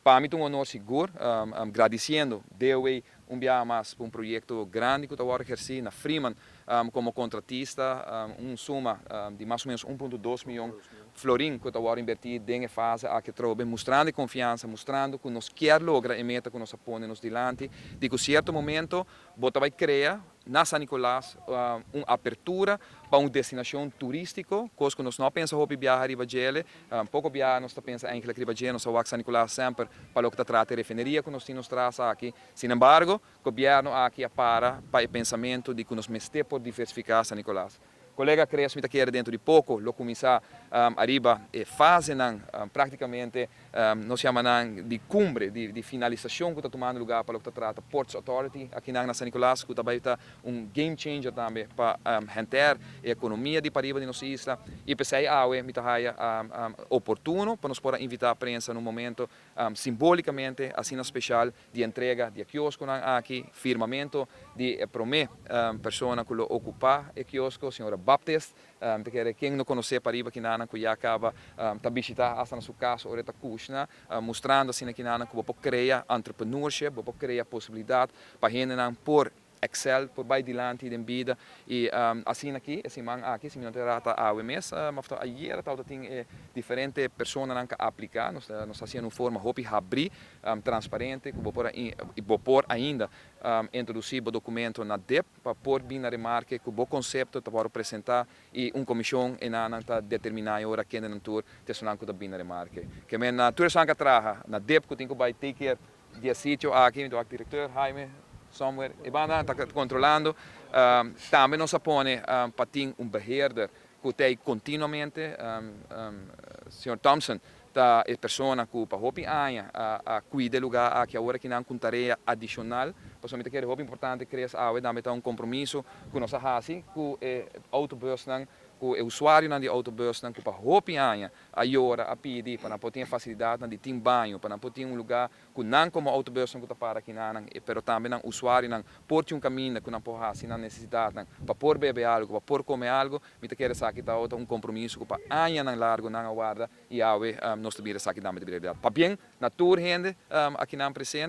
Pa mi ta un honor sigur, gradiciendo DOW un biaha mas pa un proyecto grandi cu ta wordo eherci na Freeman como contratista, un suma di mas o menos 1.2 miyon florin cu ta wordo inverti den e fase aki atrobe, mustrando e confiansa, mustrando cu nos kier logra e meta cu nos a pone nos dilanti, di cu cierto momento bo ta bay crea na San Nicolas un apertura pa un destinacion turistico, cos cu nos no a pensa hopi biaha riba djele. Poco biaha nos ta pensa eigenlijk riba dje, nos a wak San Nicolas semper pa loke ta trata e refineria cu nos tin nos tras aki. Sin embargo, gobierno aki a para pa e pensamento di cu nos mester por diversifica San Nicolas. Colega Chris, mi ta kere dentro di poco lo cuminsa ariba e fasenan practicamente nos yama nan di cumbre, di finalisacion cu ta tumando lugar pa loke ta trata Ports Authority akinan na San Nicolas, cu ta bay ta un game changer tambe pa henter e economia di pariba di nos isla. Y p'esey awe mi ta haya oportuno pa nos por a invita prensa na un momento simbolicamente asina special di entrega di e kioskonan aki, firmamento di e prome persona cu lo ocupa e kiosko, señora Baptist. Ta kere ken no conoce pariba kinanan cu ya caba ta bishita hasta na su cas ora e ta cushna, mustrando asina kinanan cu bo por crea entrepreneurship, bo por crea posibilidad pa hendenan por excel, por bay dilanti den bida. Y asina aki e siman aki, si mi no ta erra, ta awe mes of ta ayera tawata tin e diferente personanan cu a aplica. Nos ta haciendo un forma hopi habri, transparente, cu bo por y bo por ainda introduci bo documento na DIP pa por bin na remarke cu bo concepto ta worde presenta y un comision enanan ta determina e ora kendenan tur ta esunnan cu ta bin na remarke. Ke men na tur esunnan cu a traha na DIP cu tin cu bay take care di e sitio aki, mi ta wak directeur Jaime somewhere e banda ta controlando. Tambe nos a pone pa tin un beheerder cu ta ey continuamente. Señor Thompson ta e persona cu pa hopi aña a cuida e lugar aki, awor aki nan cu un tarea adicional, pasobra mi ta kere hopi importante, Chris, awe tambe ta un compromiso cu nos a haci cu e autobusnan, cu e usuarionan di autobusnan cu pa hopi aña a yora, a pidi pa nan por tin e facilidadnan di tin baño, pa nan por tin un lugar cu nan como autobusnan cu ta para aki nan, pero tambe nan usuarionan por tin un caminda cu nan por haci nan necesidadnan, pa por bebe algo, pa por come algo. Mi ta kere esaki ta un compromiso cu pa añanan largo nan a warda y awe nos ta bira esaki tambe ta bira realidad. Pabien na tur hende aki nan presente.